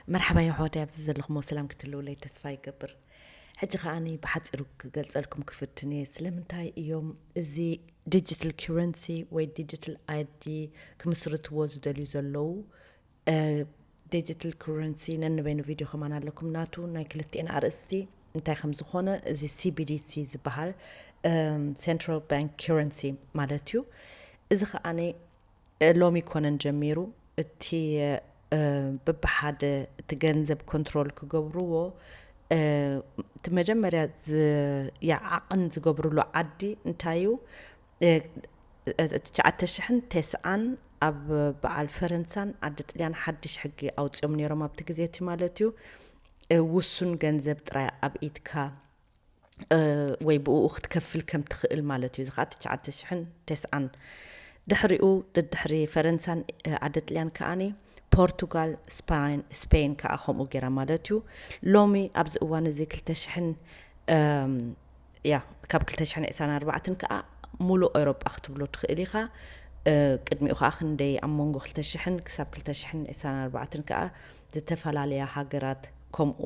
መርሓባ የሕዋተይ፣ ኣብዚ ዘለኹሞ ሰላም ክትህልውለይ ተስፋ ይገብር። ሕጂ ከኣኒ ብሓጺሩ ክገልጸልኩም ክፍትን እየ ስለምንታይ እዮም እዚ ዲጂታል ኪረንሲ ወይ ዲጂታል ኣይዲ ክምስርትዎ ዝደልዩ ዘለዉ። ዲጂታል ኪረንሲ ነንበይኑ ቪድዮ ከማን ኣለኩም ናቱ ናይ ክልቲኤን ኣርእስቲ እንታይ ከም ዝኾነ። እዚ ሲቢዲሲ ዝበሃል ሴንትራል ባንክ ኪረንሲ ማለት እዩ። እዚ ከኣኒ ሎሚ ኮነን ጀሚሩ እቲ ብብሓደ እቲ ገንዘብ ኮንትሮል ክገብርዎ እቲ መጀመርያ ዓቕን ዝገብርሉ ዓዲ እንታይ እዩ? ትሽዓተ ሽሕን ተስዓን ኣብ በዓል ፈረንሳን ዓዲ ጥልያን ሓድሽ ሕጊ ኣውፅኦም ነይሮም ኣብቲ ግዜ እቲ ማለት እዩ። ውሱን ገንዘብ ጥራይ ኣብ ኢድካ ወይ ብኡ ክትከፍል ከም ትኽእል ማለት እዩ። እዚ ከዓ ትሽዓተ ሽሕን ተስዓን ድሕሪኡ ድድሕሪ ፈረንሳን ዓዲ ጥልያን ከዓኒ ፖርቱጋል፣ ስፔን ከዓ ከምኡ ገይራ ማለት እዩ። ሎሚ ኣብዚ እዋን እዚ ክልተ ሽሕን ያ ካብ ክልተ ሽሕን ዕስራን ኣርባዕተን ከዓ ሙሉእ ኤውሮጳ ክትብሎ ትኽእል ኢኻ። ቅድሚኡ ከዓ ክንደይ ኣብ መንጎ ክልተ ሽሕን ክሳብ ክልተ ሽሕን ዕስራን ኣርባዕተን ከዓ ዝተፈላለያ ሃገራት ከምኡ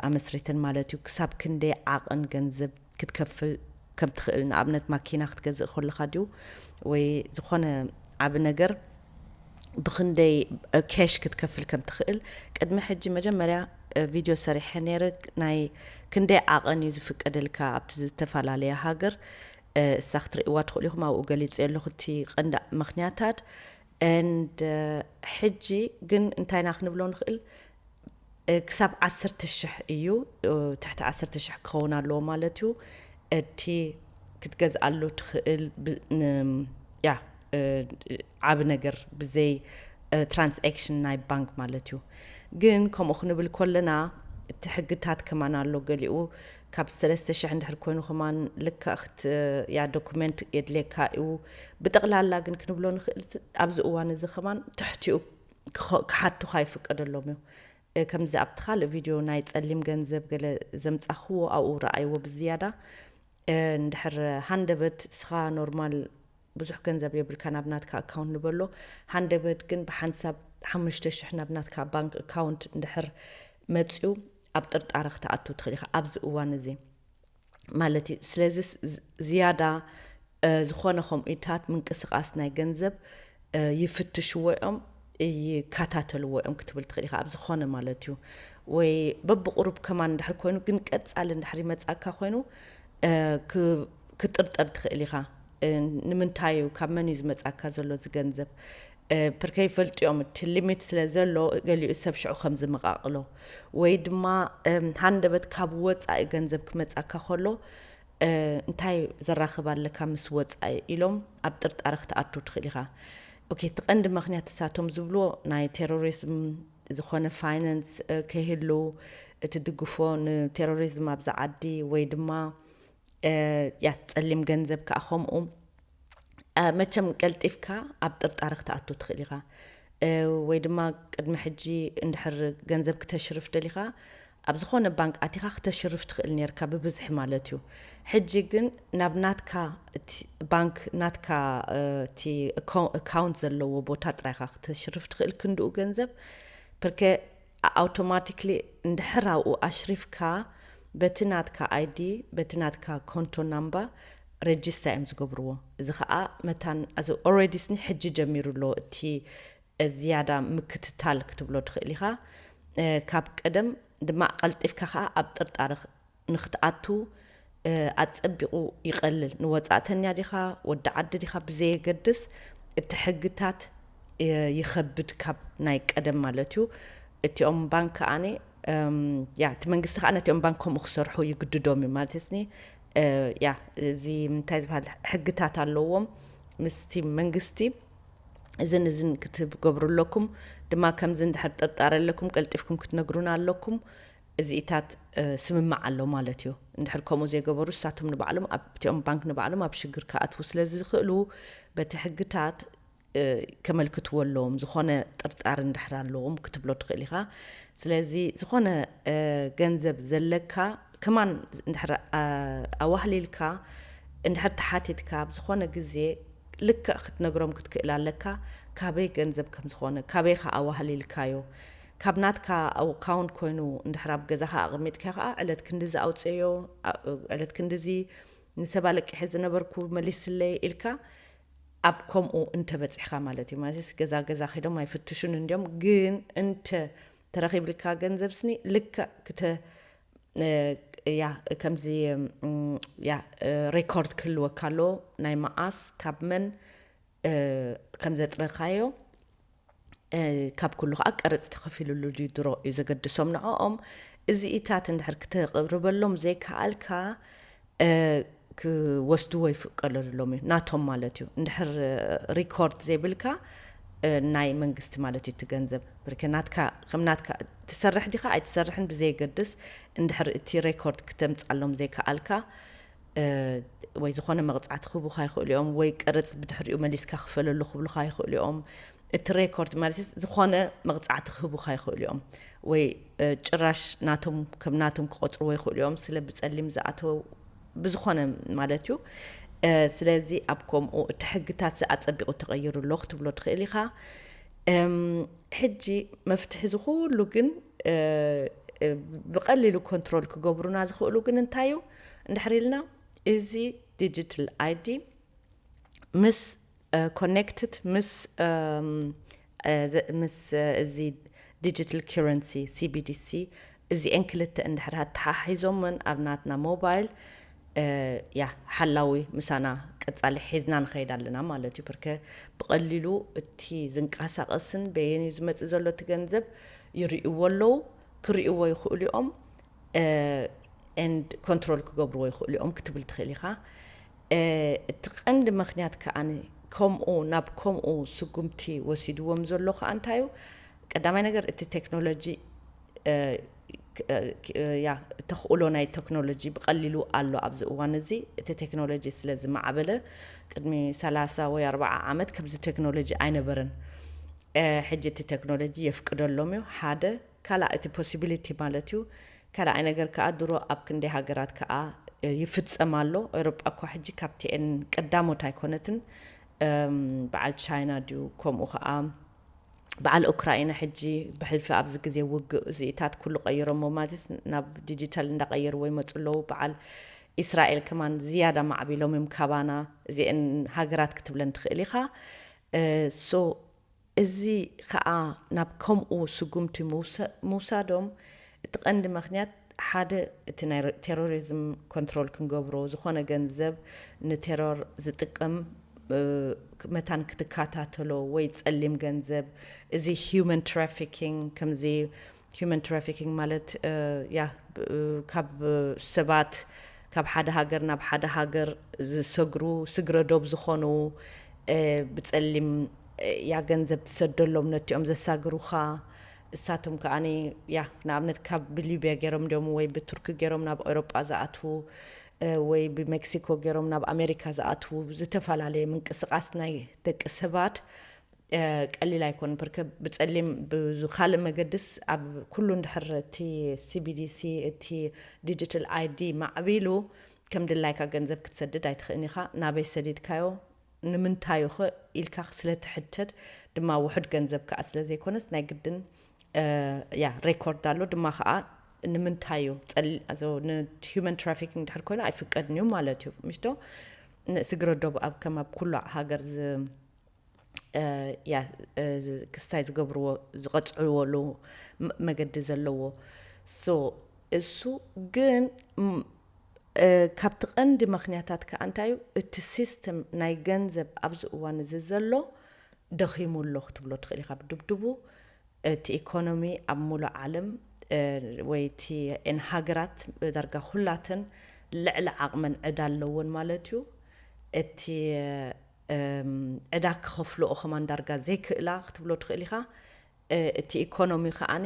ኣመስሪተን ማለት እዩ። ክሳብ ክንደይ ዓቕን ገንዘብ ክትከፍል ከም ትኽእል፣ ንኣብነት ማኪና ክትገዝእ ከለኻ ድዩ ወይ ዝኾነ ዓቢ ነገር ብኽንደይ ኬሽ ክትከፍል ከም ትኽእል ቅድሚ ሕጂ መጀመርያ ቪድዮ ሰሪሐ ነይረ። ናይ ክንደይ ዓቐን እዩ ዝፍቀደልካ ኣብቲ ዝተፈላለየ ሃገር እሳ ክትርእይዋ ትኽእሉ ኢኹም። ኣብኡ ገሊጸ ኣለኹ እቲ ቀንዲ ምኽንያታት። And ሕጂ ግን እንታይና ክንብሎ ንኽእል ክሳብ ዓሰርተ ሽሕ እዩ። ትሕቲ ዓሰርተ ሽሕ ክኸውን ኣለዎ ማለት እዩ። እቲ ክትገዝኣሉ ትኽእል ያ ዓብ ነገር ብዘይ ትራንስክሽን ናይ ባንክ ማለት እዩ። ግን ከምኡ ክንብል ከለና እቲ ሕግታት ከማን ኣሎ። ገሊኡ ካብ ሰለስተ ሽሕ እንድሕር ኮይኑ ከማን ልክዕ ክት ያ ዶኩመንት የድልየካ እዩ። ብጠቕላላ ግን ክንብሎ ንኽእል ኣብዚ እዋን እዚ ከማን ትሕቲኡ ክሓቱኻ ይፍቀደሎም እዩ። ከምዚ ኣብቲ ካልእ ቪድዮ ናይ ጸሊም ገንዘብ ገለ ዘምጻኽዎ ኣብኡ ረኣይዎ ብዝያዳ። እንድሕር ሃንደበት እስኻ ኖርማል ብዙሕ ገንዘብ የብልካ ናብ ናትካ ኣካውንት ንበሎ። ሃንደበት ግን ብሓንሳብ ሓሙሽተ ሽሕ ናብ ናትካ ባንክ ኣካውንት እንድሕር መጽዩ ኣብ ጥርጣረ ክትኣቱ ትኽእል ኢኻ ኣብዚ እዋን እዚ ማለት እዩ። ስለዚ ዝያዳ ዝኾነ ከምኡታት ምንቅስቃስ ናይ ገንዘብ ይፍትሽዎ እዮም፣ ይከታተልዎ እዮም ክትብል ትኽእል ኢኻ። ኣብ ዝኾነ ማለት እዩ ወይ በብቁሩብ ከማን እንድሕር ኮይኑ ግን ቀጻሊ እንድሕር ይመጻካ ኮይኑ ክጥርጠር ትኽእል ኢኻ። ንምንታይ እዩ ካብ መን እዩ ዝመጻካ ዘሎ እዚ ገንዘብ? ፕርከ ይፈልጡ እዮም እቲ ሊሚት ስለ ዘሎ ገሊኡ ሰብ ሽዑ ከም ዝመቃቅሎ ወይ ድማ ሃንደበት ካብ ወፃኢ ገንዘብ ክመጻካ ከሎ እንታይ ዘራኽብ ኣለካ ምስ ወፃኢ ኢሎም ኣብ ጥርጣረ ክትኣቱ ትኽእል ኢኻ። ኦኬ፣ እቲ ቀንዲ ምኽንያት እሳቶም ዝብልዎ ናይ ቴሮሪዝም ዝኾነ ፋይናንስ ከይህሉ እቲ ድግፎ ንቴሮሪዝም ኣብዚ ዓዲ ወይ ድማ ያ ጸሊም ገንዘብ ከዓ ከምኡ መቸም ቀልጢፍካ ኣብ ጥርጣረ ክትኣቱ ትኽእል ኢኻ። ወይ ድማ ቅድሚ ሕጂ እንድሕር ገንዘብ ክተሽርፍ ደሊኻ ኣብ ዝኾነ ባንክ ኣቲኻ ክተሽርፍ ትኽእል ነርካ ብብዝሒ ማለት እዩ። ሕጂ ግን ናብ ናትካ ባንክ ናትካ እቲ ኣካውንት ዘለዎ ቦታ ጥራይካ ክተሽርፍ ትኽእል ክንድኡ ገንዘብ ፕርከ ኣውቶማቲክሊ እንድሕር ኣብኡ ኣሽሪፍካ በቲ ናትካ ኣይዲ በቲ ናትካ ኮንቶ ናምባ ረጅስታ እዮም ዝገብርዎ። እዚ ከዓ መታን እዚ ኦረዲ ስኒ ሕጂ ጀሚሩ ኣሎ እቲ ዝያዳ ምክትታል ክትብሎ ትኽእል ኢኻ። ካብ ቀደም ድማ ቀልጢፍካ ከዓ ኣብ ጥርጣረ ንክትኣቱ ኣጸቢቑ ይቐልል። ንወጻእተኛ ዲኻ ወዲ ዓዲ ዲኻ ብዘየገድስ እቲ ሕግታት ይኸብድ ካብ ናይ ቀደም ማለት እዩ። እቲኦም ባንክ ከኣነ ያ እቲ መንግስቲ ከዓ ነቲኦም ባንክ ከምኡ ክሰርሑ ይግድዶም እዩ ማለት ስኒ ያ እዚ እንታይ ዝበሃል ሕግታት ኣለዎም ምስቲ መንግስቲ እዝን እዝን ክትገብሩ ኣለኩም ድማ ከምዚ እንድሕር ጥርጣረ ኣለኩም ቀልጢፍኩም ክትነግሩና ኣለኩም። እዚኢታት ስምምዕ ኣሎ ማለት እዩ። እንድሕር ከምኡ ዘይገበሩ እሳቶም ንባዕሎም ኣብቲኦም ባንክ ንባዕሎም ኣብ ሽግር ክኣትዉ ስለ ዝኽእሉ በቲ ሕግታት ከመልክትዎ ኣለዎም። ዝኾነ ጥርጣር እንድሕር ኣለዎም ክትብሎ ትኽእል ኢኻ። ስለዚ ዝኾነ ገንዘብ ዘለካ ከማን እንድሕር ኣዋህሊልካ እንድሕር ተሓቲትካ ኣብ ዝኾነ ግዜ ልክዕ ክትነግሮም ክትክእል ኣለካ ካበይ ገንዘብ ከም ዝኾነ ካበይ ከ ኣዋህሊልካዮ ካብ ናትካ ኣካውንት ኮይኑ እንድሕር ኣብ ገዛኻ ኣቐሚጥካ ከዓ ዕለት ክንድዚ ኣውፅእዮ፣ ኣ- ዕለት ክንድዚ ንሰባ ለቂሐ ዝነበርኩ መሊስለይ ኢልካ ኣብ ከምኡ እንተበፂሕካ ማለት እዩ። ማለት ገዛ ገዛ ከይዶም ኣይፍትሹን እንዲዮም፣ ግን እንተ ተረኺብልካ ገንዘብ ስኒ ልክዕ ክተ እ፣ ያ ከምዚ እም፣ ያ እ፣ ሬኮርድ ክህልወካ ኣለዎ፣ ናይ መዓስ ካብ መን እ፣ ከም ዘጥረኻዮ እ፣ ካብ ኩሉ ከዓ ቀረፅ ተኸፊሉሉ ድዩ ድሮ እዩ ዘገድሶም ንዕኦም። እዚኢታት እንድሕር ክተቕርበሎም ዘይከኣልካ እ፣ ክወስድዎ ይፍቀደሎም እዩ፣ ናቶም ማለት እዩ። እንድሕር እ፣ ሪኮርድ ዘይብልካ እ፣ ናይ መንግስቲ ማለት እዩ እቲ ገንዘብ። ብርክ ናትካ ከም ናትካ ትሰርሕ ዲኻ ኣይትሰርሕን ብዘየገድስ፣ እንድሕር እቲ ሬኮርድ ክተምፃሎም ዘይከኣልካ እ፣ ወይ ዝኾነ መቕፃዕቲ ክህቡኻ ይኽእሉ እዮም፣ ወይ ቀረፅ ብድሕሪኡ መሊስካ ክፈለሉ ክብሉኻ ይኽእሉ እዮም። እቲ ሬኮርድ ማለት ዝኾነ መቕፃዕቲ ክህቡኻ ይኽእሉ እዮም፣ ወይ እ፣ ጭራሽ ናቶም ከም ናቶም ክቆፅርዎ ይኽእሉ እዮም፣ ስለ ብፀሊም ዝኣተወ ብዝኾነ ማለት እዩ። እ፣ ስለዚ ኣብ ከምኡ እቲ ሕግታት ኣፀቢቑ ተቐይሩ ኣሎ ክትብሎ ትኽእል ኢኻ። እም፣ ሕጂ መፍትሒ እዚ ኩሉ ግን እ፣ እ፣ ብቐሊሉ ኮንትሮል ክገብሩና ዝኽእሉ ግን እንታይ እዩ? እንድሕር ኢልና እዚ ዲጂታል ኣይዲ ምስ ኮኔክትድ ምስ እም፣ እ፣ ዘ- ምስ እ፣ እዚ ዲጂታል ኪረንሲ ሲቢዲሲ እዚአን ክልተ እንድሕር ኣተሓሒዞምን ኣብ ናትና ሞባይል እ፣ ያ ሓላዊ ምሳና ቀጻሊ ሒዝና ንኸይድ ኣለና ማለት እዩ። ብርከ ብቐሊሉ እቲ ዝንቀሳቐስን በየን እዩ ዝመጽእ ዘሎ እቲ ገንዘብ ይርእይዎ ኣለዉ፣ ክርእይዎ ይኽእሉ እዮም። ኤንድ ኮንትሮል ክገብርዎ ይኽእሉ እዮም ክትብል ትኽእል ኢኻ። እ፣ እቲ ቀንዲ ምኽንያት ከኣ ከምኡ ናብ ከምኡ ስጉምቲ ወሲድዎም ዘሎ ከኣ እንታይ እዩ? ቀዳማይ ነገር እቲ ቴክኖሎጂ እ፣ ክ- እ፣ ክ- እ፣ ያ ተኽእሎ ናይ ቴክኖሎጂ ብቐሊሉ ኣሎ ኣብዚ እዋን እዚ። እቲ ቴክኖሎጂ ስለ ዝማዕበለ ቅድሚ ሰላሳ ወይ ኣርባዓ ዓመት ከምዚ ቴክኖሎጂ ኣይነበረን። እ፣ ሕጂ እቲ ቴክኖሎጂ የፍቅደሎም እዩ ሓደ። ካልእ እቲ ፖሲቢሊቲ ማለት እዩ። ካልኣይ ነገር ከኣ ድሮ ኣብ ክንደይ ሃገራት ከኣ እ፣ ይፍጸም ኣሎ። ኤውሮጳ እኳ ሕጂ ካብቲኤን ቀዳሞት ኣይኮነትን። እም፣ በዓል ቻይና ድዩ ከምኡ ከኣ በዓል ኡክራይና ሕጂ ብሕልፊ ኣብዚ ግዜ ውግእ እዚኢታት ኩሉ ቀይሮሞ ማለት ናብ ዲጂታል እንዳቀየርዎ ይመፁ ኣለዉ። በዓል ኢስራኤል ከማን ዝያዳ ማዕቢሎም እዮም ካባና። እዚአን ሃገራት ክትብለን ትኽእል ኢኻ። ሶ እዚ ከዓ ናብ ከምኡ ስጉምቲ ምውሰ- ምውሳዶም እቲ ቀንዲ ምኽንያት ሓደ እቲ ናይ ቴሮሪዝም ኮንትሮል ክንገብሮ፣ ዝኾነ ገንዘብ ንቴሮር ዝጥቀም መታን ክትከታተሎ ወይ ጸሊም ገንዘብ፣ እዚ ሂውማን ትራፊኪንግ ከምዚ ሂውማን ትራፊኪንግ ማለት ያ ካብ ሰባት ካብ ሓደ ሃገር ናብ ሓደ ሃገር ዝሰግሩ ስግረ ዶብ ዝኾኑ ብጸሊም ያ ገንዘብ ትሰደሎም ነቲኦም ዘሳግሩኻ እሳቶም ከኣኒ ያ ንኣብነት ካብ ብሊብያ ገይሮም ዶም ወይ ብቱርኪ ገይሮም ናብ ኤውሮጳ ዝኣትዉ ወይ ብሜክሲኮ ገይሮም ናብ ኣሜሪካ ዝኣትዉ ዝተፈላለየ ምንቅስቃስ ናይ ደቂ ሰባት ቀሊል ኣይኮን ብርከ ብጸሊም ብካልእ መገድስ ኣብ ኩሉ እንድሕር እቲ ሲቢዲሲ እቲ ዲጂታል ኣይዲ ማዕቢሉ ከም ድላይካ ገንዘብ ክትሰድድ ኣይትኽእን ኢኻ ናበይ ሰዲድካዮ ንምንታዩ ኸ ኢልካ ስለ ትሕተት ድማ ውሑድ ገንዘብ ከኣ ስለ ዘይኮነስ ናይ ግድን ያ ሬኮርድ ኣሎ ድማ ኸኣ ንምንታዩ ሂውማን ትራፊኪንግ ድሕር ኮይኑ ኣይፍቀድን እዩ ማለት እዩ ምሽቶ ስግረ ዶብ ኣብ ከም ኣብ ኩሉ ሃገር ያ ክስታይ ዝገብርዎ ዝቐፅዕዎ ኣለዉ መገዲ ዘለዎ ሶ እሱ ግን ካብቲ ቀንዲ ምክንያታት ከዓ እንታይ እዩ እቲ ሲስተም ናይ ገንዘብ ኣብዚ እዋን እዚ ዘሎ ደኺሙ ኣሎ ክትብሎ ትኽእል ኢኻ ብድብድቡ እቲ ኢኮኖሚ ኣብ ሙሉእ ዓለም ወይ እቲ ኤን ሃገራት ዳርጋ ኩላተን ልዕሊ ዓቕመን ዕዳ ኣለወን ማለት እዩ እቲ ዕዳ ክኸፍልኦ ከማን ዳርጋ ዘይክእላ ክትብሎ ትኽእል ኢኻ እቲ ኢኮኖሚ ከዓኒ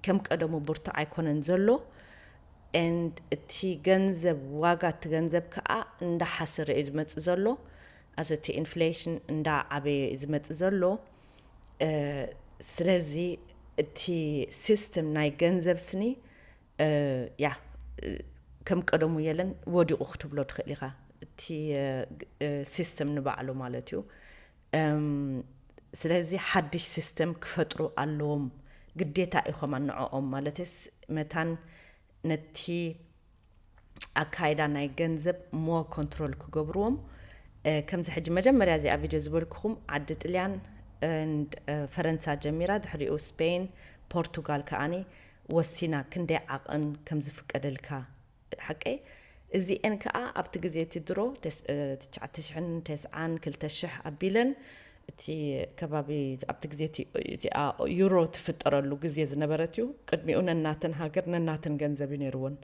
ከም ቀደሙ ብርቱዕ ኣይኮነን ዘሎ and እቲ ገንዘብ ዋጋ እቲ ገንዘብ ከዓ እንዳሓሰረ እዩ ዝመፅእ ዘሎ as እቲ ኢንፍሌሽን እንዳዓበየ እዩ ዝመፅእ ዘሎ ስለዚ እቲ ሲስተም ናይ ገንዘብ ስኒ ያ ከም ቀደሙ የለን ወዲቑ ክትብሎ ትኽእል ኢኻ እቲ ሲስተም ንባዕሉ ማለት እዩ ስለዚ ሓድሽ ሲስተም ክፈጥሩ ኣለዎም ግዴታ እዩ ከማን ንዕኦም፣ ማለትስ መታን ነቲ ኣካይዳ ናይ ገንዘብ more control ክገብርዎም። ከምዚ ሕጂ መጀመርያ እዚኣ ቪድዮ ዝበልኩኹም ዓዲ ጥልያን and ፈረንሳ ጀሚራ፣ ድሕሪኡ ስፔን፣ ፖርቱጋል ከኣኒ ወሲና ክንደይ ዓቐን ከም ዝፍቀደልካ። ሓቀይ እዚኤን ከኣ ኣብቲ ግዜ እቲ ድሮ ትሽዓተ ሽሕን ተስዓን ክልተ ሽሕ ኣቢለን እቲ ከባቢ ኣብቲ ግዜ እቲኣ ዩሮ ትፍጠረሉ ግዜ ዝነበረት እዩ። ቅድሚኡ ነናተን ሃገር ነናተን ገንዘብ እዩ ነይርዎን።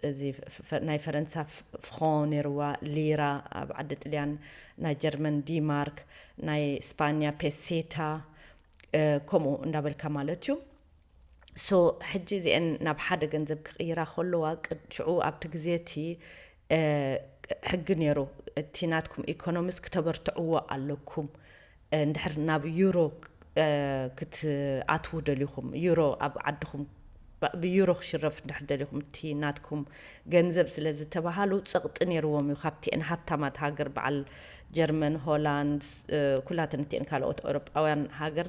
እዚ ናይ ፈረንሳ ፍራን ነይርዋ፣ ሊራ ኣብ ዓዲ ጥልያን፣ ናይ ጀርመን ዲማርክ፣ ናይ ስፓኛ ፔሴታ፣ ከምኡ እንዳበልካ ማለት እዩ። ሶ ሕጂ እዚአን ናብ ሓደ ገንዘብ ክቕይራ ከለዋ፣ ሽዑ ኣብቲ ግዜ እቲ ሕጊ ነይሩ፣ እቲ ናትኩም ኢኮኖሚስ ክተበርትዕዎ ኣለኩም። እንድሕር ናብ ዩሮ ክትኣትዉ ደሊኹም፣ ዩሮ ኣብ ዓድኹም ብዩሮ ክሽረፍ እንድሕር ደሊኹም፣ እቲ ናትኩም ገንዘብ ስለ ዝተባሃሉ፣ ጸቕጢ ነይርዎም እዩ ካብቲአን ሃብታማት ሃገር፣ በዓል ጀርመን፣ ሆላንድ፣ ኩላተን እቲአን ካልኦት ኤውሮጳውያን ሃገር፣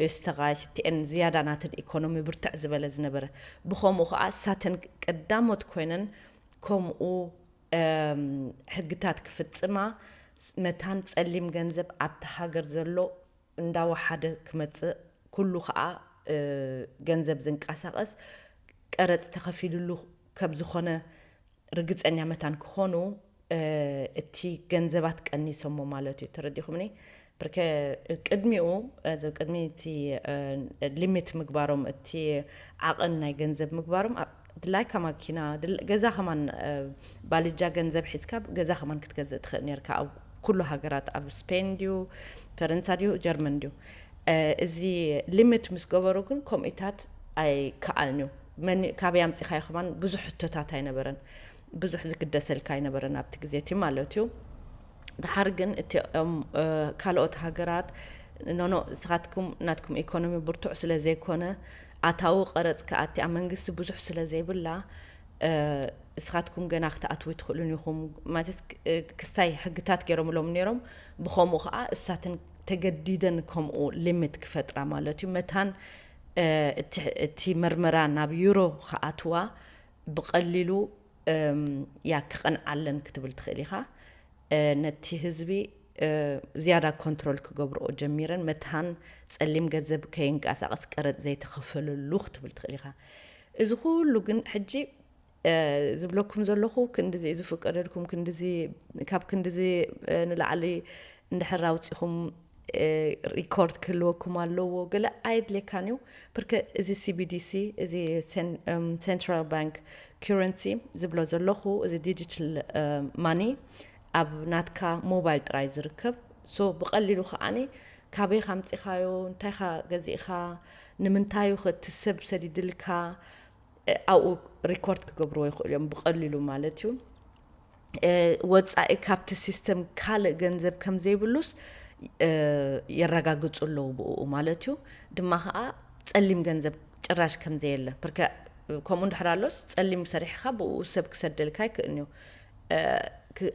ኦስተራይሽ፣ እቲአን ዝያዳ ናተን ኢኮኖሚ ብርትዕ ዝበለ ዝነበረ። ብኸምኡ ኸዓ እሳተን ቀዳሞት ኮይነን ከምኡ ሕግታት ክፍጽማ፣ መታን ጸሊም ገንዘብ ኣብቲ ሃገር ዘሎ እንዳወሓደ ክመጽእ፣ ኩሉ ኸዓ ገንዘብ ዝንቀሳቐስ ቀረጽ ተኸፊልሉ ከም ዝኾነ ርግጸኛ መታን ክኾኑ፣ እቲ ገንዘባት ቀኒሶሞ ማለት እዩ። ተረዲኹምኒ? ብርከ ቅድሚኡ፣ ቅድሚ እቲ ሊሚት ምግባሮም፣ እቲ ዓቐን ናይ ገንዘብ ምግባሮም፣ ድላይካ ማኪና፣ ገዛ ከማን፣ ባልጃ ገንዘብ ሒዝካ ገዛ ከማን ክትገዝእ ትኽእል ነርካ። ኣብ ኩሉ ሃገራት፣ ኣብ ስፔን ድዩ፣ ፈረንሳ ድዩ፣ ጀርመን ድዩ፣ እዚ ሊሚት ምስ ገበሩ ግን ከምኡታት ኣይከኣልን እዩ። ካበይ ኣምፂኻዮ ከማን ብዙሕ ሕቶታት ኣይነበረን፣ ብዙሕ ዝግደሰልካ ኣይነበረን ኣብቲ ግዜ እቲ ማለት እዩ። ድሓር ግን እቲኦም ካልኦት ሃገራት፣ ኖኖ፣ ንስኻትኩም ናትኩም ኢኮኖሚ ብርቱዕ ስለ ዘይኮነ፣ ኣታዊ ቀረፅ ክኣቲ ኣብ መንግስቲ ብዙሕ ስለ ዘይብላ፣ ንስኻትኩም ገና ክትኣትዉ ትኽእሉን ኢኹም ማለት ክስታይ ሕግታት ገይሮምሎም ነይሮም። ብኸምኡ ከዓ እሳተን ተገዲደን ከምኡ ሊሚት ክፈጥራ ማለት እዩ። መታን እቲ መርመራ ናብ ዩሮ ክኣትዋ ብቐሊሉ ያ ክቐንዓለን ክትብል ትኽእል ኢኻ። ነቲ ህዝቢ ዝያዳ ኮንትሮል ክገብርኦ ጀሚረን፣ መትሃን ጸሊም ገንዘብ ከይንቀሳቐስ ቀረጽ ዘይተኸፈለሉ ክትብል ትኽእል ኢኻ። እዚ ኩሉ ግን ሕጂ ዝብለኩም ዘለኹ ክንድዚ እዩ ዝፍቀደልኩም፣ ክንድዚ፣ ካብ ክንድዚ ንላዕሊ እንድሕር ኣውጺኹም ሪኮርድ ክህልወኩም ኣለዎ፣ ገለ ኣየድልየካን እዩ። ብርከ እዚ ሲ ቢ ዲ ሲ፣ እዚ ሴንትራል ባንክ ኩረንሲ ዝብሎ ዘለኹ፣ እዚ ዲጂታል ማኒ ኣብ ናትካ ሞባይል ጥራይ ዝርከብ። ሶ ብቐሊሉ ከዓኒ ካበይ ካምፂኻዮ፣ እንታይኻ ገዚእኻ፣ ንምንታዩ እቲ ሰብ ሰዲድልካ፣ ኣብኡ ሪኮርድ ክገብርዎ ይኽእሉ እዮም ብቐሊሉ ማለት እዩ። ወፃኢ ካብቲ ሲስተም ካልእ ገንዘብ ከም ዘይብሉስ የረጋግፁ ኣለዉ ብኡ ማለት እዩ። ድማ ከዓ ፀሊም ገንዘብ ጭራሽ ከም ዘየለ፣ ብርከ ከምኡ እንድሕር ኣሎስ ፀሊም ሰሪሕኻ ብኡ ሰብ ክሰደልካ ኣይክእልን እዩ።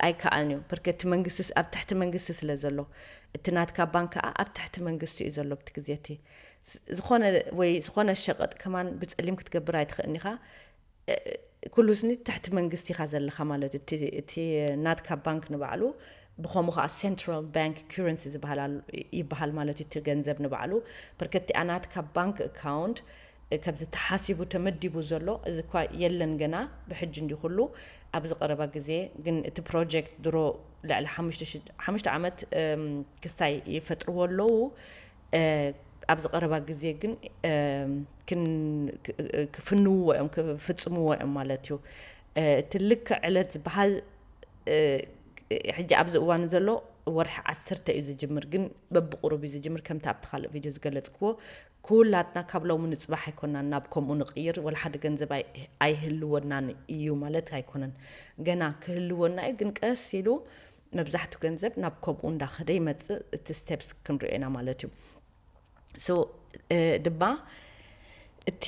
ኣይከኣልን እዩ። ብርከ እቲ መንግስቲ፣ ኣብ ትሕቲ መንግስቲ ስለ ዘሎ፣ እቲ ናትካ ባንክ ከዓ ኣብ ትሕቲ መንግስቲ እዩ ዘሎ ኣብቲ ግዜ እቲ። ዝኾነ ወይ ዝኾነ ሸቐጥ ከማን ብፀሊም ክትገብር ኣይትኽእልን ኢኻ። ኩሉ ስኒ ትሕቲ መንግስቲ ኢኻ ዘለኻ ማለት እዩ። እቲ ናትካ ባንክ ንባዕሉ ብኸምኡ ከዓ ሴንትራል ባንክ ኩረንሲ ዝበሃል ይበሃል ማለት እዩ። እቲ ገንዘብ ንባዕሉ ብርከቲ ናትካ ባንክ ኣካውንት ከምዚ ተሓሲቡ ተመዲቡ ዘሎ እዚ እኳ የለን ገና ብሕጂ እንዲ ኩሉ ኣብዚ ቀረባ ግዜ ግን እቲ ፕሮጀክት ድሮ ልዕሊ ሓሙሽተ ዓመት ክስታይ ይፈጥርዎ ኣለዉ። ኣብዚ ቀረባ ግዜ ግን ክፍንውዎ እዮም፣ ክፍፅምዎ እዮም ማለት እዩ። እቲ ልክዕ ዕለት ዝበሃል ሕጂ ኣብዚ እዋን ዘሎ ወርሒ ዓሰርተ እዩ ዝጅምር፣ ግን በብቁሩብ እዩ ዝጅምር። ከምቲ ኣብቲ ካልእ ቪድዮ ዝገለፅክዎ ኩላትና ካብ ሎሚ ንፅባሕ ኣይኮናን ናብ ከምኡ ንቕይር፣ ወላ ሓደ ገንዘብ ኣይህልወናን እዩ ማለት ኣይኮነን። ገና ክህልወና እዩ፣ ግን ቀስ ኢሉ መብዛሕቱ ገንዘብ ናብ ከምኡ እንዳኸደ ይመፅእ። እቲ ስቴፕስ ክንሪኦ ኢና ማለት እዩ። ሶ ድማ እቲ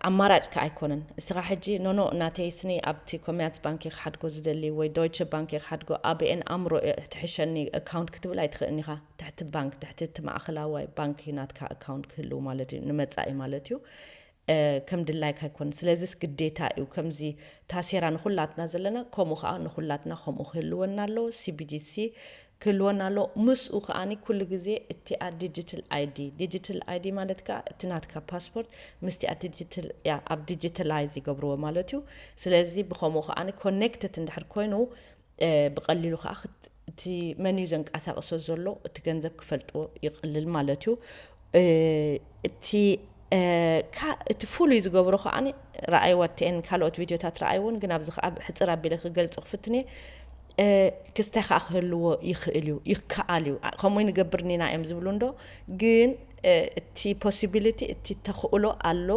ኣማራጭ ከ ኣይኮነን። እስኻ ሕጂ ኖኖ ናተይ ስኒ ኣብቲ ኮሜርስ ባንክ ክሓድጎ ዝደሊ ወይ ዶይቸ ባንክ ክሓድጎ ኣበኤን ኣምሮ ትሕሸኒ ኣካውንት ክትብል ኣይትኽእልኒ ኢኻ። ትሕቲ ባንክ ትሕቲ እቲ ማእኸላዋይ ባንክ ናትካ ኣካውንት ክህልው ማለት እዩ፣ ንመጻኢ ማለት እዩ። ከም ድላይካ ኣይኮን። ስለዚስ ግዴታ እዩ። ከምዚ ታሴራ ንኹላትና ዘለና ከምኡ ከዓ ንኹላትና ከምኡ ክህልወና ኣለዎ። ሲቢዲሲ ክህልወና ኣለዎ። ምስኡ ከዓኒ ኩሉ ግዜ እቲኣ ዲጂታል ኣይዲ፣ ዲጂታል ኣይዲ ማለት ከዓ እቲ ናትካ ፓስፖርት ምስቲኣ ዲጂታል እያ፣ ኣብ ዲጂታላይዝ ይገብርዎ ማለት እዩ። ስለዚ ብከምኡ ከዓኒ ኮኔክትድ እንድሕር ኮይኑ ብቐሊሉ ከዓ እቲ መን እዩ ዘንቀሳቕሶ ዘሎ እቲ ገንዘብ ክፈልጥዎ ይቕልል ማለት እዩ። እቲ እቲ ፍሉይ ዝገብሮ ከዓ ረኣይዋ ቲኤን ካልኦት ቪድዮታት ረኣይዎን፣ ግን ኣብዚ ከዓ ሕፅር ኣቢለ ክገልፆ ክፍትን እየ። ክስታይ ከዓ ክህልዎ ይኽእል እዩ፣ ይከኣል እዩ። ከምኡ ንገብር ኒና እዮም ዝብሉ እንዶ፣ ግን እቲ ፖሲቢሊቲ እቲ ተኽእሎ ኣሎ።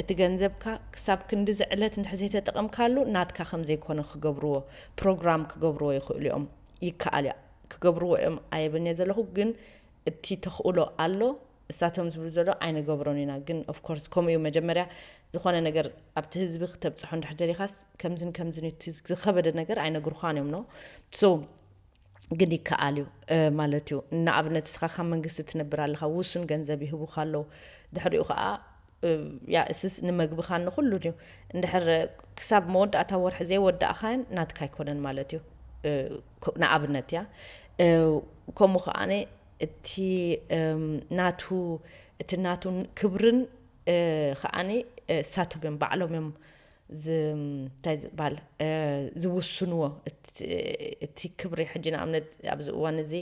እቲ ገንዘብካ ክሳብ ክንዲ ዝዕለት እንድሕር ዘይተጠቐምካሉ ናትካ ከም ዘይኮነ ክገብርዎ ፕሮግራም ክገብርዎ ይኽእሉ እዮም። ይከኣል እያ። ክገብርዎ እዮም ኣይብልንየ ዘለኹ፣ ግን እቲ ተኽእሎ ኣሎ። እሳቶም ዝብሉ ዘሎ ኣይንገብሮን ኢና፣ ግን ኦፍኮርስ ከምኡ እዩ። መጀመርያ ዝኾነ ነገር ኣብቲ ህዝቢ ክተብፅሖ እንድሕር ደሊኻስ ከምዝን ከምዝን እዩ፣ እቲ ዝኸበደ ነገር ኣይነግሩኻን እዮም ነው። ሶ ግን ይከኣል እዩ ማለት እዩ። ንኣብነት እስኻ ካብ መንግስቲ ትነብር ኣለኻ፣ ውሱን ገንዘብ ይህቡኻ ኣለዉ። ድሕሪኡ ከዓ ያ እስስ ንመግብኻን ንኹሉ ድዩ እንድሕር ክሳብ መወዳእታ ወርሒ ዘይወዳእኻን ናትካ ኣይኮነን ማለት እዩ። ንኣብነት እያ። ከምኡ ከዓነ እቲ ናቱ እቲ ናቱ ክብርን ከዓኒ እሳቶም እዮም ባዕሎም እዮም እንታይ ዝበሃል ዝውስንዎ። እቲ ክብሪ ሕጂ ንኣብነት ኣብዚ እዋን እዚ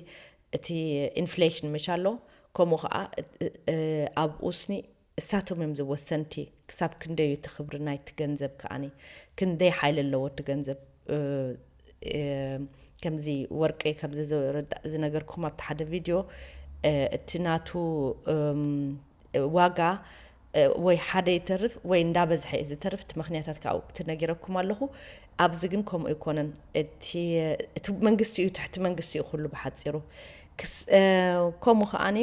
እቲ ኢንፍሌሽን ምሽ ኣሎ፣ ከምኡ ከዓ ኣብኡ ስኒ እሳቶም እዮም ዝወሰንቲ። ክሳብ ክንደይ እቲ ክብሪ ናይቲ ገንዘብ ከዓኒ ክንደይ ሓይሊ ኣለዎ እቲ ገንዘብ። ከምዚ ወርቂ ከምዚ ዝነገርኩም ኣብቲ ሓደ ቪድዮ እቲ ናቱ ዋጋ ወይ ሓደ ይተርፍ ወይ እንዳበዝሐ እዩ ዝተርፍ። እቲ ምክንያታት ካብኡ ትነጊረኩም ኣለኹ። ኣብዚ ግን ከምኡ ኣይኮነን። እቲ መንግስቲ እዩ፣ ትሕቲ መንግስቲ እዩ ኩሉ ብሓፂሩ። ከምኡ ከዓኒ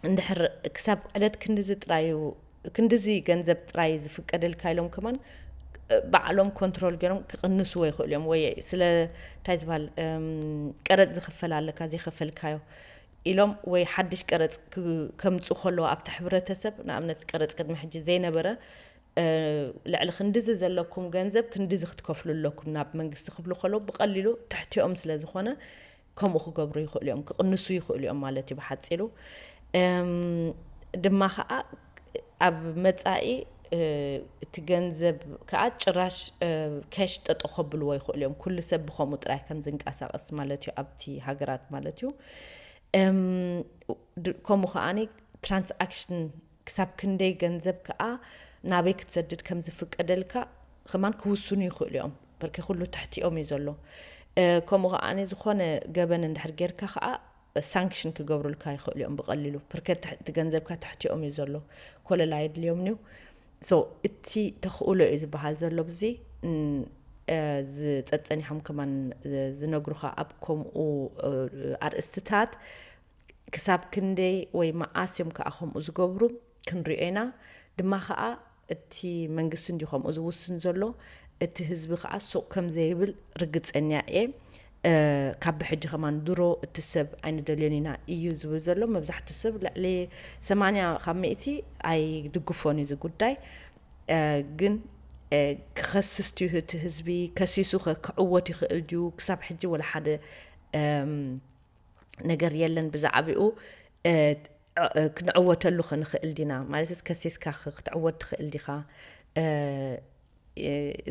እንድሕር ክሳብ ዕለት ክንድዚ ጥራይ እዩ፣ ክንድዚ ገንዘብ ጥራይ እዩ ዝፍቀደልካ ኢሎም ከማን ባዕሎም ኮንትሮል ገይሮም ክቕንስዎ ይኽእሉ እዮም። ወይ ስለ እንታይ ዝበሃል ቀረፅ ዝኽፈል ኣለካ ዘይኸፈልካዮ ኢሎም ወይ ሓድሽ ቀረፅ ከምፁ ከለዎ ኣብቲ ሕብረተሰብ ንኣብነት ቀረፅ ቅድሚ ሕጂ ዘይነበረ ልዕሊ ክንድዚ ዘለኩም ገንዘብ ክንድዚ ክትከፍሉ ኣለኩም ናብ መንግስቲ ክብሉ ከለዉ ብቐሊሉ ትሕቲኦም ስለ ዝኾነ ከምኡ ክገብሩ ይኽእሉ እዮም፣ ክቕንሱ ይኽእሉ እዮም ማለት እዩ ብሓፂሩ። ድማ ከዓ ኣብ መፃኢ እቲ ገንዘብ ከዓ ጭራሽ ከሽ ጠጠ ከብልዎ ይኽእሉ እዮም። ኩሉ ሰብ ብኸምኡ ጥራይ ከም ዝንቀሳቐስ ማለት እዩ ኣብቲ ሃገራት ማለት እዩ። ከምኡ ከዓኒ ትራንስኣክሽን ክሳብ ክንደይ ገንዘብ ከዓ ናበይ ክትሰድድ ከም ዝፍቀደልካ ከማን ክውስኑ ይኽእሉ እዮም። በርኬ ኩሉ ትሕቲኦም እዩ ዘሎ። ከምኡ ከዓኒ ዝኾነ ገበን እንድሕር ጌርካ ከዓ ሳንክሽን ክገብሩልካ ይኽእሉ እዮም ብቐሊሉ። ፕርከት እቲ ገንዘብካ ትሕቲኦም እዩ ዘሎ። ኮለል ኣየድልዮምን እዩ። ሶ እቲ ተኽእሎ እዩ ዝበሃል ዘሎ ብዚ ዝፀፀኒሖም ከማን ዝነግሩኻ ኣብ ከምኡ ኣርእስትታት ክሳብ ክንደይ ወይ መዓስ እዮም ከዓ ከምኡ ዝገብሩ ክንሪኦ ኢና። ድማ ከዓ እቲ መንግስቲ እንዲ ከምኡ ዝውስን ዘሎ እቲ ህዝቢ ከዓ ሱቕ ከም ዘይብል ርግፀኛ እየ። ካብ ብሕጂ ከማን ድሮ እቲ ሰብ ኣይንደልዮን ኢና እዩ ዝብል ዘሎ። መብዛሕትኡ ሰብ ልዕሊ ሰማንያ ካብ ሚእቲ ኣይድግፎን እዩ እዚ ጉዳይ። ግን ክኸስስ ድዩ እቲ ህዝቢ ከሲሱ ክዕወት ይኽእል ድዩ? ክሳብ ሕጂ ወላ ሓደ ነገር የለን ብዛዕባኡ። ክንዕወተሉ ክንኽእል ዲና ማለት ከሲስካ ክትዕወት ትኽእል ዲኻ?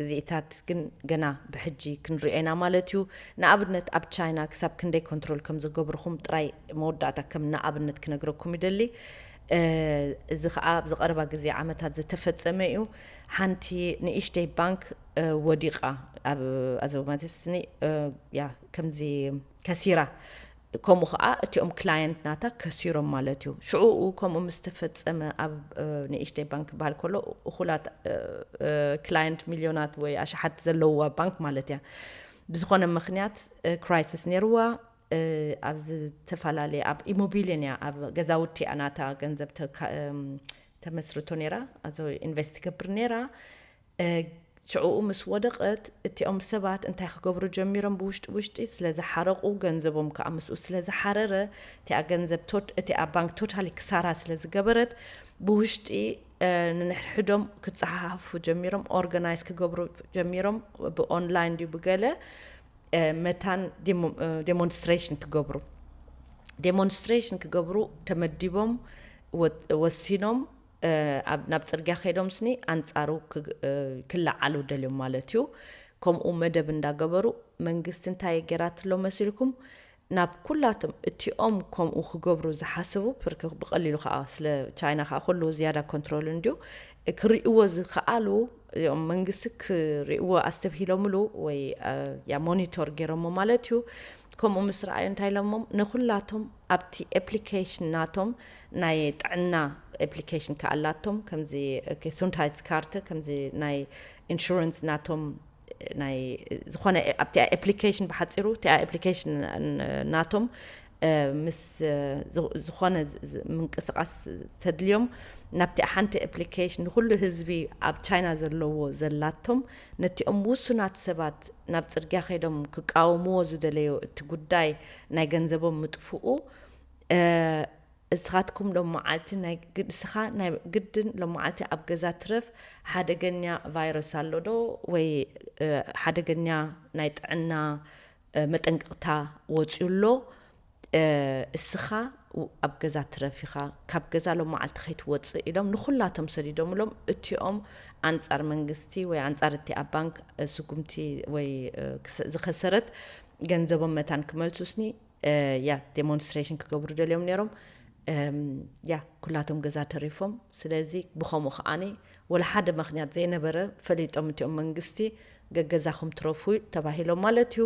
እዚኢታት ግን ገና ብሕጂ ክንሪኦ ኢና ማለት እዩ። ንኣብነት ኣብ ቻይና ክሳብ ክንደይ ኮንትሮል ከም ዝገብርኹም ጥራይ መወዳእታ ከም ንኣብነት ክነግረኩም ይደሊ። እዚ ከዓ ኣብዚ ቀረባ ግዜ ዓመታት ዝተፈጸመ እዩ። ሓንቲ ንእሽተይ ባንክ ወዲቓ ኣብ ኣዘማትስኒ ያ ከምዚ ከሲራ ከምኡ ከዓ እቲኦም ክላየንት ናታ ከሲሮም ማለት እዩ። ሽዑኡ ከምኡ ምስ ተፈፀመ ኣብ ንእሽተይ ባንክ ክበሃል ከሎ እኹላት ክላየንት ሚልዮናት ወይ ኣሽሓት ዘለውዋ ባንክ ማለት እያ። ብዝኾነ ምክንያት ክራይሲስ ነይርዋ። ኣብ ዝተፈላለየ ኣብ ኢሞቢልየን እያ ኣብ ገዛውቲ እያ ናታ ገንዘብ ተመስርቶ ነራ ኣዞ ኢንቨስት ትገብር ነራ። ሽዕኡ ምስ ወደቐት እቲኦም ሰባት እንታይ ክገብሩ ጀሚሮም ብውሽጢ ውሽጢ ስለ ዝሓረቑ ገንዘቦም ከዓ ምስኡ ስለ ዝሓረረ እቲኣ ገንዘብ እቲኣ ባንክ ቶታሊ ክሳራ ስለ ዝገበረት ብውሽጢ ንንሕድሕዶም ክፀሓሓፉ ጀሚሮም ኦርጋናይዝ ክገብሩ ጀሚሮም ብኦንላይን ድዩ ብገለ መታን ዴሞንስትሬሽን ክገብሩ ዴሞንስትሬሽን ክገብሩ ተመዲቦም ወሲኖም ናብ ፅርግያ ከይዶም ስኒ ኣንፃሩ ክለዓሉ ደልዮም ማለት እዩ። ከምኡ መደብ እንዳገበሩ መንግስቲ እንታይ ገይራትሎ መሲልኩም ናብ ኩላቶም እቲኦም ከምኡ ክገብሩ ዝሓስቡ ብቀሊሉ ከዓ ስለ ቻይና ከዓ ኩሉ ዝያዳ ኮንትሮል እንድዩ ክርእይዎ ዝከኣሉ እዚኦም መንግስቲ ክርእይዎ ኣስተብሂሎምሉ ወይ ያ ሞኒቶር ገይሮሞ ማለት እዩ። ከምኡ ምስ ረኣዩ እንታይ ኢሎሞም ንኩላቶም ኣብቲ application ናቶም ናይ ጥዕና application ከኣላቶም ከምዚ ጌሱንድሃይትስ ካርተ ከምዚ ናይ ኢንሹራንስ ናቶም ናይ ዝኾነ ኣብቲ application ብሓፂሩ እቲ application ናቶም ምስ ዝኾነ ምንቅስቃስ ተድልዮም ናብቲ ሓንቲ application ንኩሉ ህዝቢ ኣብ ቻይና ዘለዎ ዘላቶም ነቲኦም ውሱናት ሰባት ናብ ፅርግያ ከይዶም ክቃወምዎ ዝደለዩ እቲ ጉዳይ ናይ ገንዘቦም ምጥፍኡ እስኻትኩም ሎም መዓልቲ ናይ ግድስኻ ናይ ግድን ሎም መዓልቲ ኣብ ገዛ ትረፍ ሓደገኛ ቫይረስ ኣሎ ዶ ወይ ሓደገኛ ናይ ጥዕና መጠንቀቕታ ወፅዩ ኣሎ እስኻ ኣብ ገዛ ትረፍ ኢኻ ካብ ገዛ ሎም መዓልቲ ከይትወፅእ ኢሎም ንኩላቶም ሰዲዶምሎም እቲኦም ኣንፃር መንግስቲ ወይ ኣንፃር እቲ ኣብ ባንክ ስጉምቲ ወይ ዝኸሰረት ገንዘቦም መታን ክመልሱስኒ ያ ዴሞንስትሬሽን ክገብሩ ደልዮም ነይሮም ያ ኩላቶም ገዛ ተሪፎም ስለዚ ብኸምኡ ከዓኒ ወላ ሓደ ምክንያት ዘይነበረ ፈሊጦም እቲኦም መንግስቲ ገገዛኹም ትረፉ ተባሂሎም ማለት እዩ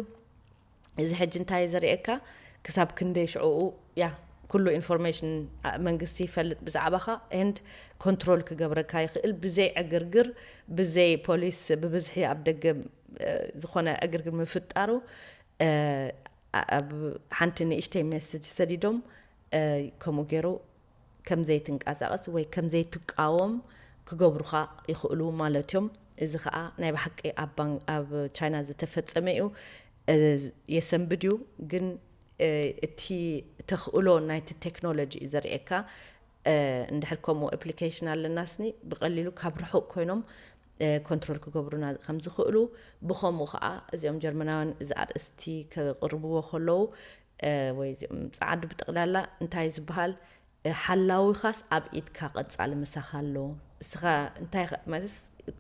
እዚ ሕጂ እንታይ ዘርእየካ ክሳብ ክንደይ ሽዕኡ ያ ኩሉ ኢንፎርሜሽን መንግስቲ ይፈልጥ ብዛዕባኻ and ኮንትሮል ክገብረካ ይኽእል ብዘይ ዕግርግር ብዘይ ፖሊስ ብብዝሒ ኣብ ደገ ዝኾነ ዕግርግር ምፍጣሩ ኣብ ሓንቲ ንእሽተይ ሜስጅ ሰዲዶም ከምኡ ገይሩ ከም ዘይትንቀሳቐስ ወይ ከም ዘይትቃወም ክገብሩኻ ይኽእሉ ማለት እዮም። እዚ ከዓ ናይ ብሓቂ ኣብ ቻይና ዝተፈፀመ እዩ። የሰንብድ እዩ ግን እቲ ተኽእሎ ናይቲ ቴክኖሎጂ እዩ ዘርእየካ። እንድሕር ከምኡ application ኣለና ስኒ ብቐሊሉ ካብ ርሑቕ ኮይኖም ኮንትሮል ክገብሩና ከም ዝኽእሉ ብኸምኡ ከዓ እዚኦም ጀርመናውያን እዚ ኣርእስቲ ከቕርብዎ ከለዉ ወይ እዚኦም ፀዓዱ ብጠቕላላ እንታይ ዝበሃል ሓላዊኻስ ኣብ ኢድካ ቀፃሊ ምሳኻ ኣሎ እስኻ እንታይ ማለት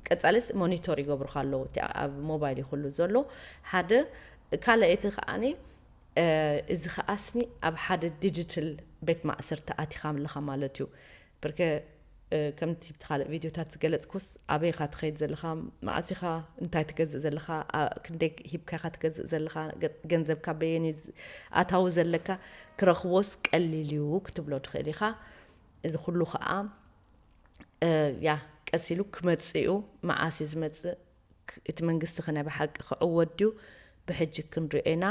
ቀፃሊስ ሞኒቶር ይገብሩካ ኣለዉ እቲ ኣብ ሞባይል ይኩሉ ዘሎ ሓደ ካልኣይቲ ከዓኒ እዚ ከዓስኒ ኣብ ሓደ ዲጂታል ቤት ማእሰርቲ ኣቲኻ ኣለኻ ማለት እዩ ብርከ ከምቲ ብቲ ካልእ ቪድዮታት ዝገለፅኩስ ኣበይኻ ትኸይድ ዘለኻ መዓሲኻ እንታይ ትገዝእ ዘለኻ ክንደይ ሂብካኻ ትገዝእ ዘለኻ ገንዘብካ በየን ኣታዊ ዘለካ ክረኽቦስ ቀሊል እዩ ክትብሎ ትኽእል ኢኻ እዚ ኩሉ ከዓ ያ ቀስ ኢሉ ክመፅእ እዩ መዓስ እዩ ዝመፅእ እቲ መንግስቲ ከ ናይ ብሓቂ ክዕወት ድዩ ብሕጂ ክንሪኦ ኢና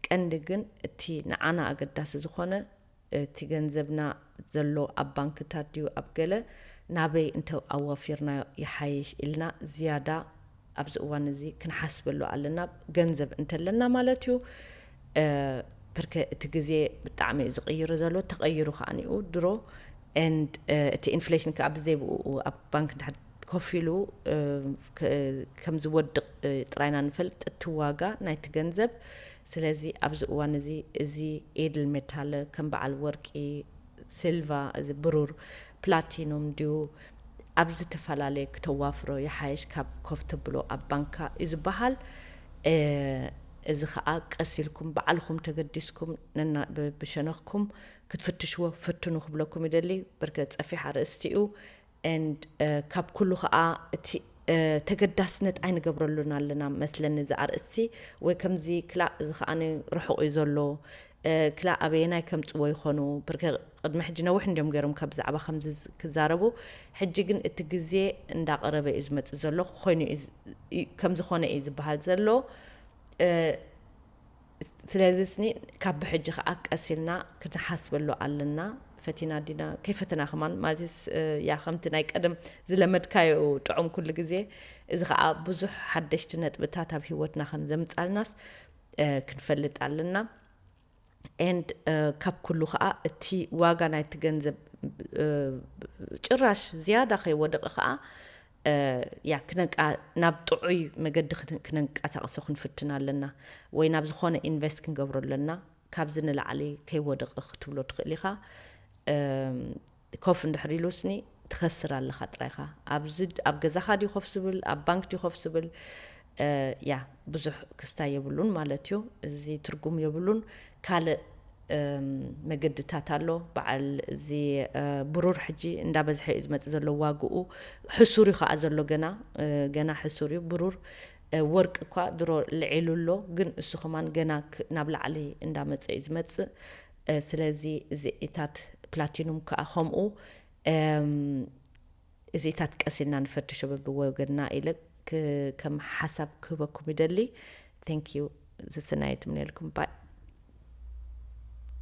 ቀንዲ ግን እቲ ንዓና ኣገዳሲ ዝኾነ እቲ ገንዘብና ዘሎ ኣብ ባንክታት ድዩ ኣብ ገለ ናበይ እንተ ኣዋፊርናዮ ይሓይሽ ኢልና ዝያዳ ኣብዚ እዋን እዚ ክንሓስበሉ ኣለና። ገንዘብ እንተለና ማለት እዩ። እ፣ ብርከ እቲ ግዜ ብጣዕሚ እዩ ዝቕይሩ ዘሎ፣ ተቐይሩ ከኣ ንኡ ድሮ and፣ እ፣ እቲ ኢንፍሌሽን ከኣ ብዘይ ብኡ ኣብ ባንክ እንድሕር ኮፍ ኢሉ፣ እ፣ ከ-፣ ከም ዝወድቕ፣ እ፣ ጥራይና ንፈልጥ እቲ ዋጋ ናይቲ ገንዘብ። ስለዚ ኣብዚ እዋን እዚ፣ እዚ ኤድል ሜታል ከም በዓል ወርቂ፣ ሲልቫ፣ እዚ ብሩር፣ ፕላቲኖም ድዩ፣ ኣብ ዝተፈላለየ ክተዋፍሮ ይሓይሽ ካብ ኮፍ ተብሎ ኣብ ባንካ እዩ ዝበሃል። እ፣ እዚ ኸኣ ቀስ ኢልኩም ባዕልኹም ተገዲስኩም ነና-፣ ብ-፣ ብሸነኽኩም ክትፍትሽዎ ፍትኑ ክብለኩም ይደሊ። ብርከ ጸፊሕ ኣርእስቲ እዩ። And፣ እ፣ ካብ ኩሉ ኸኣ እቲ፣ እ፣ ተገዳስነት ኣይንገብረሉን ኣለና መስለኒ እዚ ኣርእስቲ። ወይ ከምዚ ክላእ እዚ ኸኣ ርሑቕ እዩ ዘሎ፣ እ፣ ክላእ ኣበየናይ ከምጽዎ ይኾኑ? ብርከ ቅድሚ ሕጂ ነዊሕ እንድዮም ገይሮም ካብ ብዛዕባ ከምዚ ዝ-፣ ክዛረቡ። ሕጂ ግን እቲ ግዜ እንዳቐረበ እዩ ዝመጽእ ዘሎ። ኮይኑ እዩ ዝ-፣ ይ-፣ ከም ዝኾነ እዩ ዝበሃል ዘሎ። እ፣ ስለዚ ስኒ ካብ ብሕጂ ከዓ ቀስ ኢልና ክንሓስበሉ ኣለና። ፈቲና ዲና ከይፈተና ከማን ማለት ያ ከምቲ ናይ ቀደም ዝለመድካዮ ጥዑም ኩሉ ግዜ። እዚ ከዓ ብዙሕ ሓደሽቲ ነጥብታት ኣብ ህይወትና ከም ዘምፃልናስ ክንፈልጥ ኣለና። And ካብ ኩሉ ከዓ እቲ ዋጋ ናይቲ ገንዘብ ጭራሽ ዝያዳ ከይወደቐ ከዓ ያ ክነንቃ ናብ ጥዑይ መገዲ ክነንቀሳቕሶ ክንፍትን ኣለና፣ ወይ ናብ ዝኾነ ኢንቨስት ክንገብሮ ኣለና። ካብዚ ንላዕሊ ከይወደቐ ክትብሎ ትኽእል ኢኻ። ኮፍ እንድሕር ኢሉ ስኒ ትኸስር ኣለኻ ጥራይኻ። ኣብዚ ኣብ ገዛኻ ድዩ ኮፍ ዝብል፣ ኣብ ባንክ ድዩ ኮፍ ዝብል? ያ ብዙሕ ክስታይ የብሉን ማለት እዩ። እዚ ትርጉም የብሉን። ካልእ መገድታት ኣሎ። በዓል እዚ ብሩር ሕጂ እንዳበዝሐ እዩ ዝመጽእ ዘሎ ዋግኡ። ሕሱር እዩ ከዓ ዘሎ ገና፣ ገና ሕሱር እዩ ብሩር። ወርቂ እኳ ድሮ ልዒሉ ኣሎ፣ ግን እሱ ከማን ገና ናብ ላዕሊ እንዳመጸ እዩ ዝመጽእ። ስለዚ እዚኢታት ፕላቲኑም ከዓ ከምኡ እዚኢታት ቀስ ኢልና ንፈትሾ በብወገንና ኢለ ከም ሓሳብ ክህበኩም ይደሊ። Thank you። ዘሰናይ ትምነልኩም ባይ።